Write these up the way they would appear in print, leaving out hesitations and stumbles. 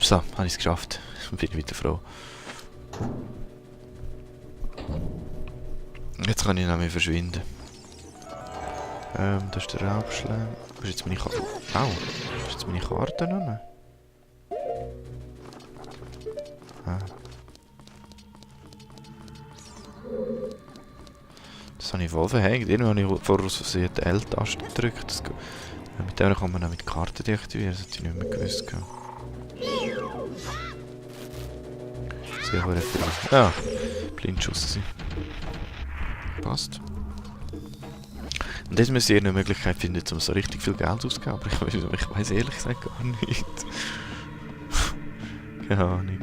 So, habe ich es geschafft. Bin ich wieder froh. Jetzt kann ich nämlich verschwinden. Das ist der Raubschleim. Wo ist jetzt meine Karte? Au! Ist jetzt meine Karte noch? Ah. Das habe ich voll verhängt. Irgendwann habe ich vorher aus Versehen die L-Taste gedrückt. Mit der kann man auch mit die Karte deaktivieren. Das hätte ich nicht mehr gewusst. Sehr gut. Ja, Blindschuss sein. Passt. Und jetzt müsste ich eine Möglichkeit finden, um so richtig viel Geld auszugeben. Aber ich weiss ehrlich gesagt gar nicht. Keine Ahnung.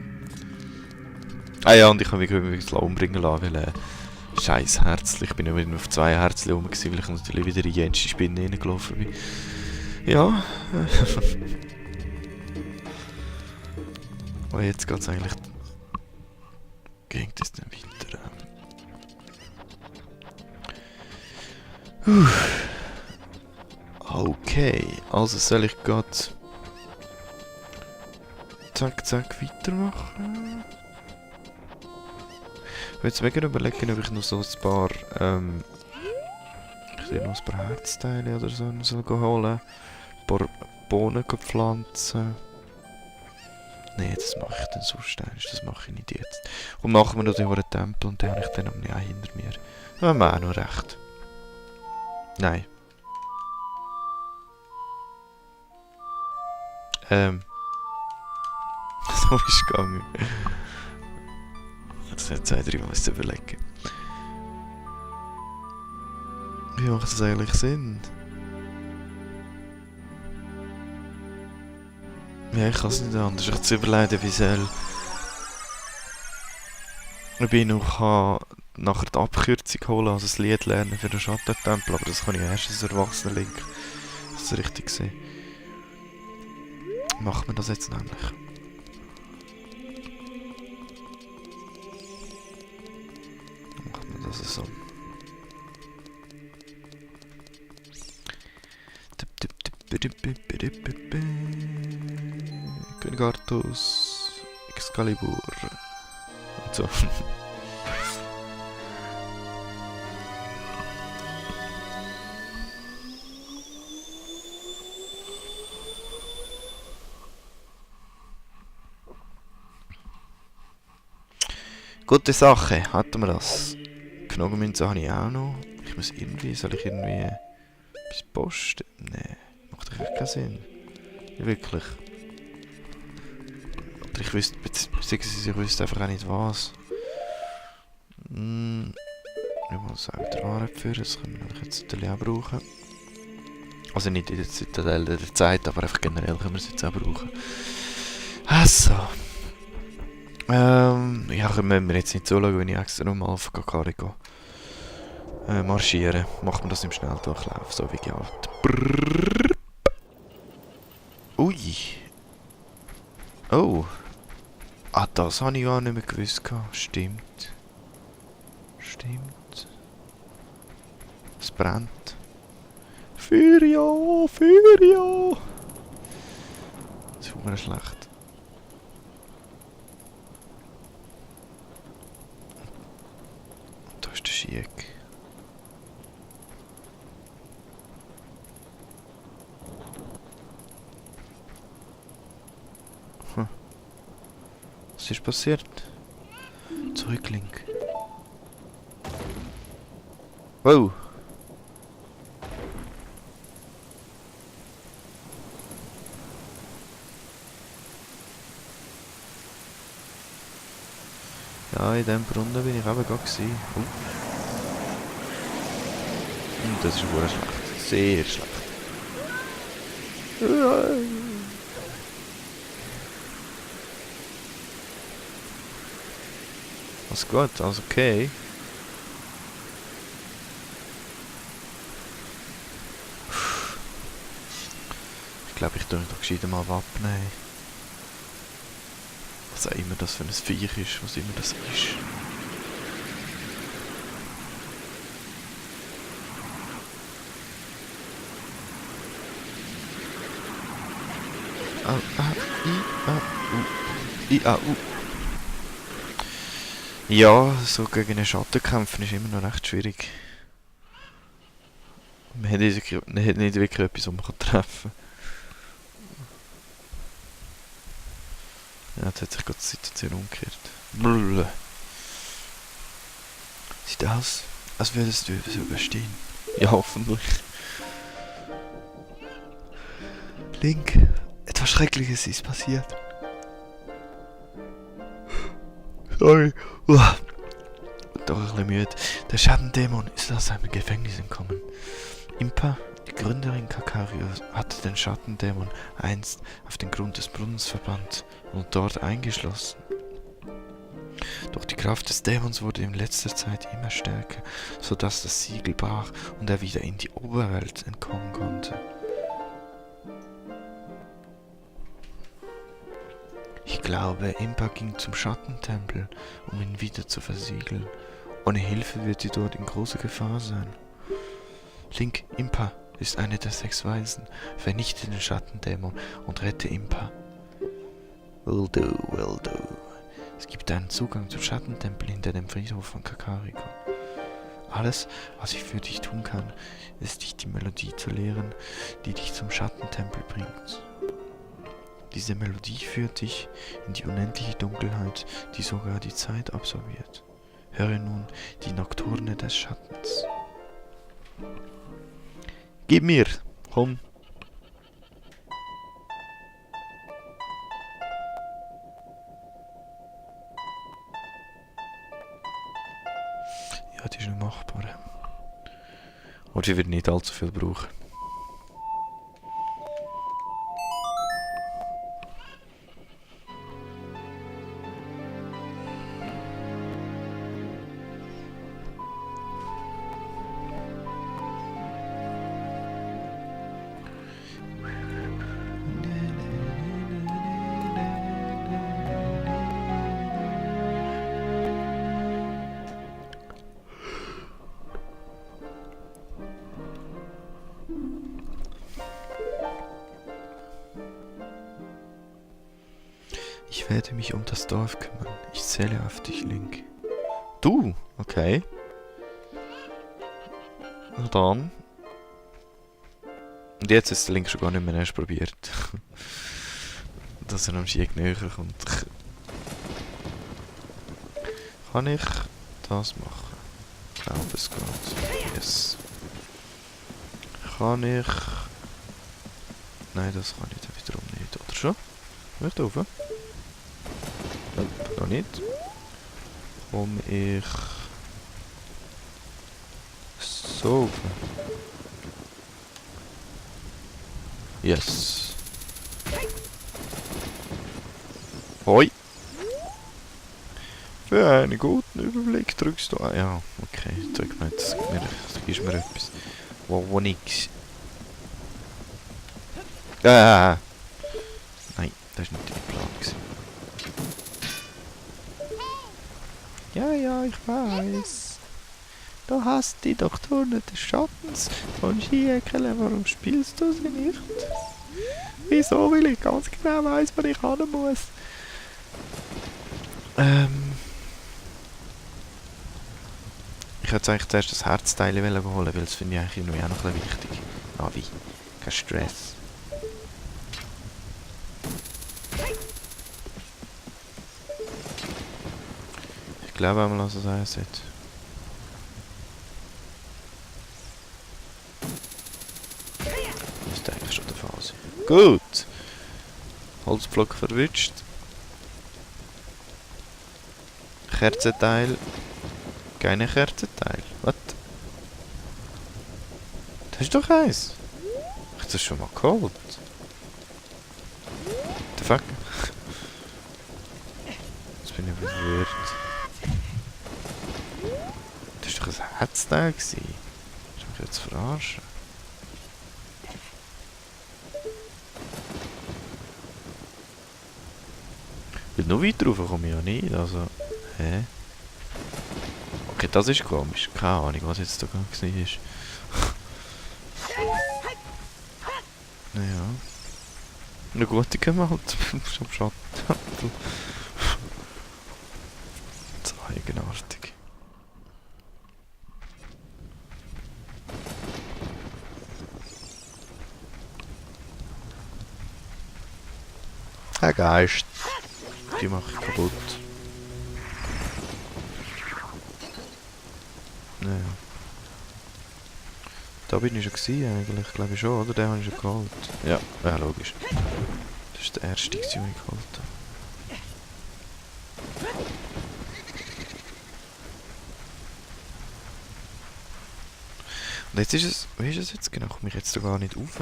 Ah ja, und ich habe mich wirklich umbringen lassen, weil scheiß Herzli. Ich bin ja wieder auf 2 Herzli rum, weil ich natürlich wieder in jensche Spinne reingelaufen bin. Ja. Und jetzt geht es eigentlich... Ging das dann weiter? Okay, also soll ich gerade... Zack, zack, weitermachen? Ich will jetzt mega überlegen, ob ich noch so ein paar... ich sehe noch ein paar Herzteile oder so soll holen. Ein paar Bohnen pflanzen. Nein, das mache ich dann sonst erst. Das mache ich nicht jetzt. Und machen wir noch den Tempel und den habe ich dann auch hinter mir. Da haben wir auch noch recht. Nein. So ist es gegangen. Das hat 2-3 Mal überlegen. Wie macht das eigentlich Sinn? Ja, ich kann es nicht anders. Ich zu überlegen, wie soll... Ob ich noch nachher die Abkürzung holen, also das Lied lernen für den Schattentempel, aber das kann ich erst als Erwachsener-Link. Das ist richtig gesehen. Machen wir das jetzt nämlich. Machen wir das so. König Artus, Excalibur und so. Gute Sache, hatten wir das. Knogenmünze habe ich auch noch. Ich muss irgendwie, soll ich irgendwie etwas posten? Nee, macht doch keinen Sinn. Nicht wirklich. Oder ich wüsste, beziehungsweise ich wüsste einfach auch nicht was. Ich muss auch wieder Waren führen, das können wir jetzt natürlich auch brauchen. Also nicht in der Zitadelle der Zeit, aber einfach generell können wir es jetzt auch brauchen. Also. Ja, müssen wir jetzt nicht zuschauen, wenn ich extra nochmal auf Kakari gehe. Marschieren. Machen wir das im Schnelldurchlauf, so wie gehabt. Ui. Oh. Ah, das habe ich gar nicht mehr gewusst. Stimmt. Stimmt. Es brennt. Feuer! Feuer! Das ist mir schlecht. Da ist der Schiek. Was ist passiert? Zurücklink. Wow! Ja, in dem Brunnen bin ich eben gerade gewesen. Und das ist wohl schlecht. Sehr schlecht. Alles gut, alles okay. Ich glaube, ich tue mich doch gescheit mal abnehmen. Was auch immer das für ein Viech ist, was immer das ist. I-A-U. Ja, so gegen einen Schatten kämpfen ist immer noch recht schwierig. Man hat nicht wirklich etwas, was man treffen kann. Ja, jetzt hat sich gerade die Situation umgekehrt. Blablabla. Sieht aus, als würdest du es überstehen. Ja, hoffentlich. Link, etwas Schreckliches ist passiert. Sorry. Doch ein bisschen müde. Der Schattendämon ist aus seinem Gefängnis entkommen. Impa, die Gründerin Kakarios, hatte den Schattendämon einst auf den Grund des Brunnens verbannt und dort eingeschlossen. Doch die Kraft des Dämons wurde in letzter Zeit immer stärker, sodass das Siegel brach und er wieder in die Oberwelt entkommen konnte. Ich glaube, Impa ging zum Schattentempel, um ihn wieder zu versiegeln. Ohne Hilfe wird sie dort in großer Gefahr sein. Link, Impa ist eine der 6 Weisen. Vernichte den Schattendämon und rette Impa. Will do, will do. Es gibt einen Zugang zum Schattentempel hinter dem Friedhof von Kakariko. Alles, was ich für dich tun kann, ist dich die Melodie zu lehren, die dich zum Schattentempel bringt. Diese Melodie führt dich in die unendliche Dunkelheit, die sogar die Zeit absorbiert. Höre nun die Nocturne des Schattens. Gib mir! Komm! Ja, die ist noch machbar. Und sie wird nicht allzu viel brauchen. Ich werde mich um das Dorf kümmern. Ich zähle auf dich, Link. Du? Okay. Na dann. Und jetzt ist der Link schon gar nicht mehr erst probiert. Dass er am Schieg näher kommt. Kann ich das machen? Ich glaube, es geht. Yes. Kann ich... Nein, das kann ich dann wiederum nicht. Oder schon? Nicht rauf? Nope, noch nicht. Komm ich... So. Yes. Hoi. Für einen guten Überblick drückst du... Ah, ja, okay. Drück mir jetzt. Du gibst mir etwas. Wo nix. Ah! Nein, das war nicht dein Plan gewesen. Ja, ich weiß. Du hast die Nocturne des Schattens von Shihekele. Warum spielst du sie nicht? Wieso? Weil ich ganz genau weiss, wo ich hin muss. Ich hätte eigentlich zuerst das Herzteil holen, weil das finde ich eigentlich auch noch ein bisschen wichtig. Ah, wie? Kein Stress. Ich glaube einmal, dass es eins hat. Müsste eigentlich schon der Fall sein. Gut! Holzblock verwünscht. Kerzenteil. Keine Kerzenteil. Was? Das ist doch eins. Ich hab das schon mal geholt. The fuck? Jetzt bin ich verwirrt. Das war doch ein Herzteil. Ich mich jetzt verarschen. Weil noch weiter rauf komme ich ja nicht, also... Hä? Okay, das ist komisch. Keine Ahnung, was jetzt da gar nicht ist. Naja. Na gut, die können wir halt zum Schatten. Ein Geist. Die mache ich kaputt. Naja. Da bin ich schon gewesen, eigentlich, glaube ich schon, oder? Den habe ich schon geholt. Ja, ja, logisch. Das ist der erste, den ich geholt habe. Und jetzt ist es... Wie ist es jetzt genau? Komme ich jetzt da gar nicht auf?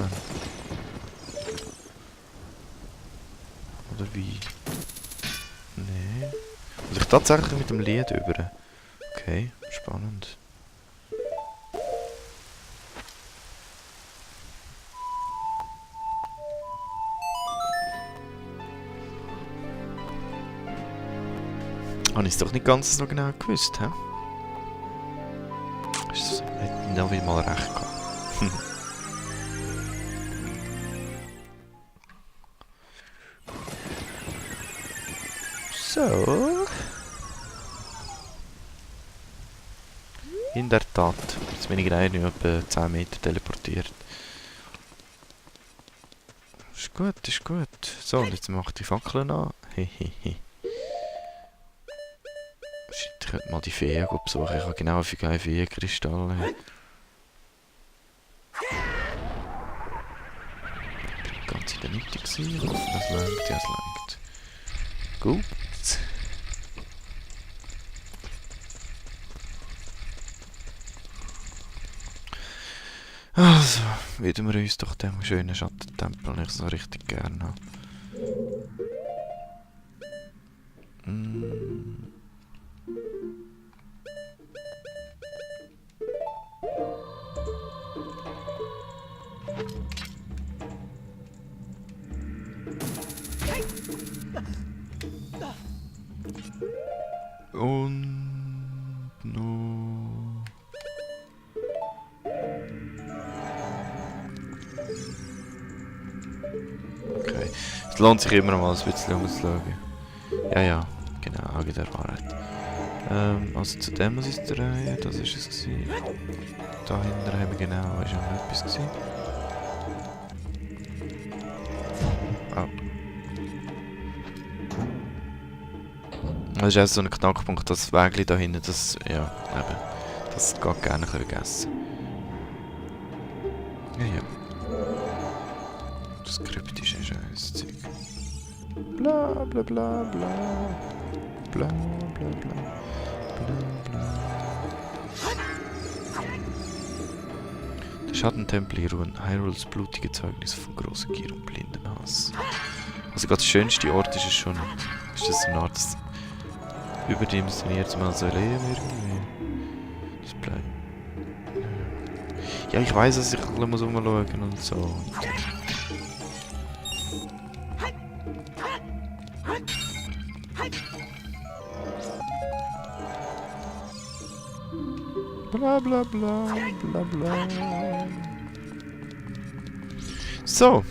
Oder wie? Nee. Also ich tatsächlich mit dem Lied über. Okay, spannend. Habe ich es doch nicht ganz so genau gewusst, hä? Hätte ich da wieder mal recht gehabt. So. In der Tat. Jetzt bin ich gerade nicht etwa 10 Meter teleportiert. Ist gut, ist gut. So, und jetzt mache ich die Fackeln an. Hehehe. Ich könnte mal die Feen besuchen. Ich habe genau für keine Feenkristalle. Ich bin ganz in der Mitte gewesen. Ich hoffe, das langt. Ja, es langt. Gut. Also, widmen wir uns doch dem schönen Schattentempel, den ich so richtig gerne habe. Und noch... Okay. Es lohnt sich immer mal ein bisschen umzuschauen. Ja, ja, genau, Auge der Wahrheit. Also zu dem muss ich es drehen, das ist es gewesen. Da hinten haben wir genau, ist auch noch etwas gewesen. Ah. Das ist also so ein Knackpunkt, das Wägli da hinten, das, ja, eben, das geht gerne vergessen. Ja, ja. Das kryptische Scheißzeug. Bla bla bla bla. Bla bla bla. Bla bla. Der Schattentempel hier ruhen Hyrules blutige Zeugnis von großer Gier und blindem Hass. Also gerade der schönste Ort ist es schon. Ist das so eine Art überdimensioniertes Mausoleum irgendwie? Das bleibt. Ja, ich weiss, dass ich ein bisschen rumschauen muss und so. Bla bla bla bla bla. So.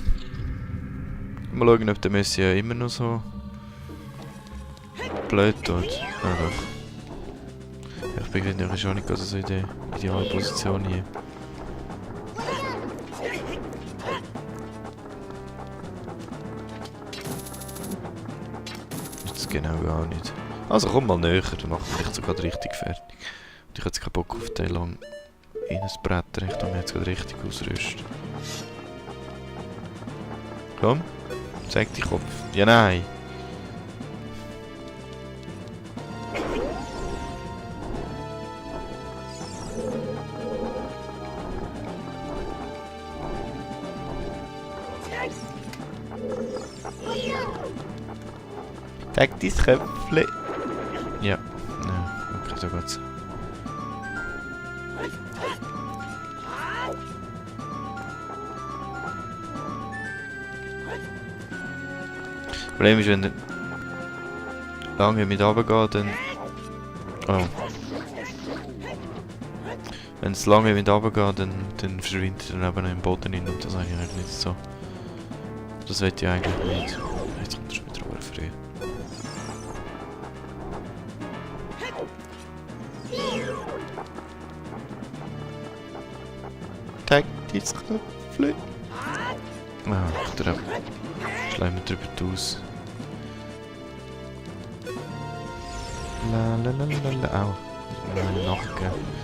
Mal schauen, ob der Messi immer noch so blöd tut. Ah doch. Ja, ich bin gerade schon nicht so in der idealen Position hier. Jetzt genau gar nicht. Also komm mal näher, dann machen wir dich sogar richtig fertig. Und ich habe jetzt keinen Bock auf den lang in ein Brett, ich tue mir jetzt gerade richtig ausrüsten. Komm, zeig die Kopf. Ja, nein. Zeig dein Köpfchen. Ja, nein, okay, so geht's. Das Problem ist, wenn er lange mit runtergeht, dann... Oh. Wenn es lange mit runtergeht, dann verschwindet er eben im Boden hin und das ist eigentlich nicht so. Das will ich eigentlich nicht. Jetzt kommt er schon wieder sehr früh. Tag dein Köpfchen. Ah, der schleimt drüber aus. Lalalala. Au. Nein, nachgegeben.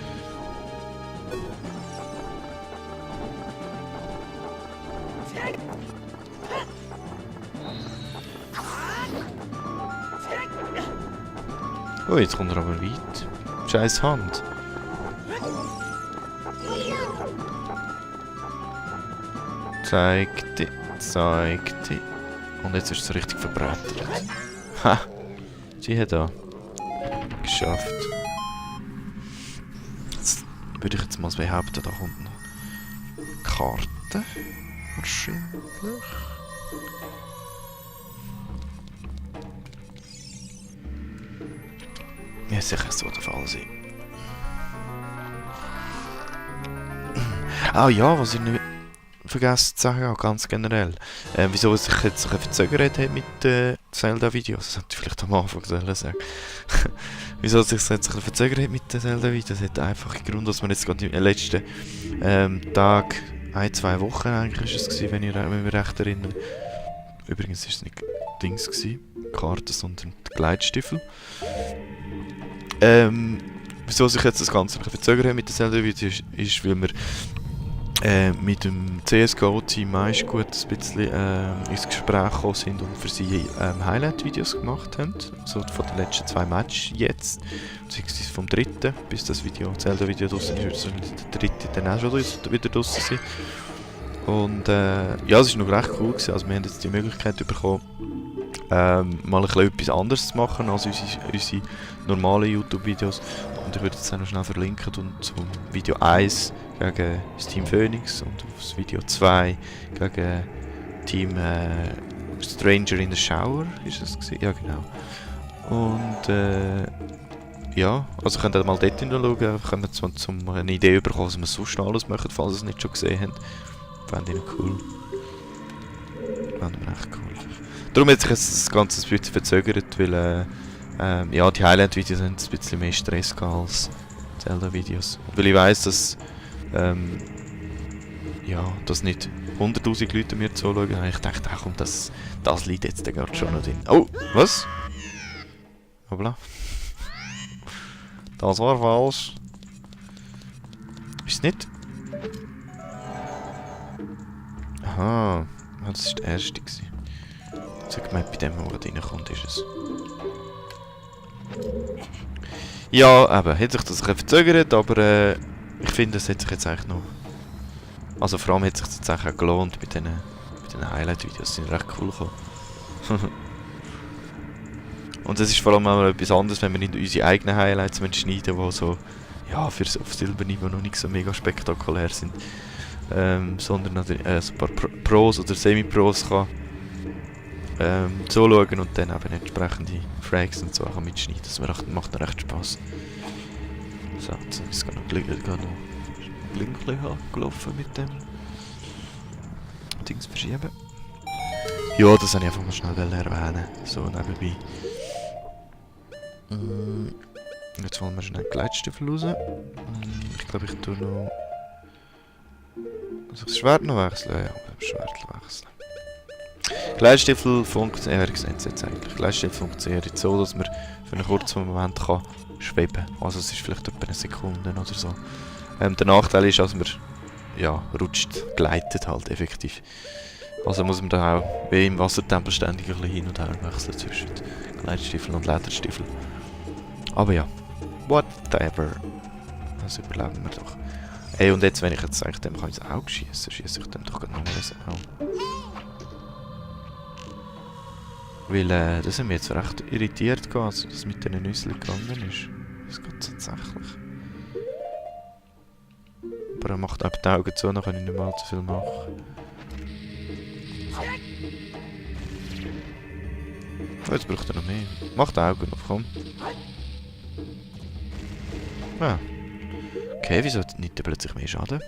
Oh, jetzt kommt er aber weit. Scheiß Hand. Zeig dich, zeig dich. Und jetzt ist es richtig verbreitet. Ha! Die hat da geschafft. Jetzt würde ich jetzt mal behaupten, da kommt noch Karte. Wahrscheinlich. Ja, sicher so der Fall sein. Ah ja, was ich nicht vergessen zu sagen, auch ganz generell. Wieso es sich jetzt ein verzögert hat mit Zelda-Videos, das hätte ich vielleicht am Anfang sollen sagen. Wieso es sich jetzt ein bisschen verzögert hat mit den Zelda-Videos, das hat einfach einen Grund, dass wir jetzt gerade im letzten Tag, 1-2 Wochen eigentlich ist es gewesen, wenn ich mich recht erinnere. Übrigens war es nicht Dings gewesen, Karte, sondern die Gleitstiefel. Wieso sich jetzt das Ganze ein bisschen verzögert hat mit den Zelda-Videos, ist, weil wir mit dem CSGO-Team meist gut ein bisschen ins Gespräch gekommen sind und für sie Highlight-Videos gemacht haben. So von den letzten 2 Matches jetzt, beziehungsweise vom 3. bis das Zelda-Video draussen ist, soll der 3. dann auch schon wieder draussen sein. Und ja, es war noch recht cool gewesen. Also wir haben jetzt die Möglichkeit bekommen, mal ein bisschen etwas anderes zu machen als unsere normalen YouTube-Videos. Und ich würde jetzt noch schnell verlinken und zum Video 1 gegen das Team Phoenix und das Video 2 gegen Team Stranger in the Shower ist es gewesen? Ja, genau. Und ja, also könnt ihr mal dort hinschauen, könnt ihr eine Idee bekommen, was wir sonst noch alles machen, falls ihr es nicht schon gesehen habt. Fände ich noch cool. Fände ich echt cool. Darum hat sich das Ganze ein bisschen verzögert, weil ja, die Highlight-Videos haben ein bisschen mehr Stress als Zelda-Videos. Weil ich weiss, dass ja, dass nicht 100'000 Leute mir zuschauen. Ich dachte, ach komm, das liegt jetzt gerade schon noch drin. Oh, was? Hoppla. Das war falsch. Ist es nicht? Aha, das war der erste. Sag mal, bei dem, wo gerade reinkommt, ist es. Ja, eben, hat sich das ein bisschen verzögert, aber ich finde, es hat sich jetzt eigentlich noch... Also vor allem hat sich das jetzt eigentlich auch gelohnt mit diesen Highlight-Videos, die sind recht cool gekommen. Und es ist vor allem auch etwas anderes, wenn wir nicht unsere eigenen Highlights schneiden, die so, ja, auf Silberniveau noch nicht so mega spektakulär sind. Sondern natürlich ein paar Pros oder Semi-Pros kann zuschauen und dann eben entsprechende Frags und so auch mitschneiden. Das macht noch recht Spaß. So, jetzt ist es noch glinklich gelaufen mit dem Dings verschieben. Ja, das wollte ich einfach mal schnell erwähnen. So nebenbei. Jetzt wollen wir schnell die Gleitstiefel raus. Ich glaube, ich tue noch... Muss ich das Schwert noch wechseln? Ja, das Schwert wechseln. Gleitstiefel funktioniert, ihr seht es jetzt eigentlich. Gleitstiefel funktioniert jetzt so, dass man für einen kurzen Moment kann schweben kann. Also es ist vielleicht etwa eine Sekunde oder so. Der Nachteil ist, dass man ja, rutscht, gleitet halt effektiv. Also muss man da auch wie im Wassertempel ständig ein bisschen hin und her wechseln zwischen Gleitstiefel und Lederstiefel. Aber ja, whatever. Das überleben wir doch. Ey, und jetzt, wenn ich jetzt sage, dem kann ich ins Auge schießen, schiesse ich dem doch gerade nochmal ins Auge. Weil, das hat mich jetzt recht irritiert, also, dass mit diesen Nüsseln gegangen ist. Das geht tatsächlich. Aber er macht auch die Augen zu, dann kann ich nicht mal zu viel machen. Oh, jetzt braucht er noch mehr. Mach die Augen auf, komm. Ah. Okay, wieso nimmt er plötzlich mehr Schaden?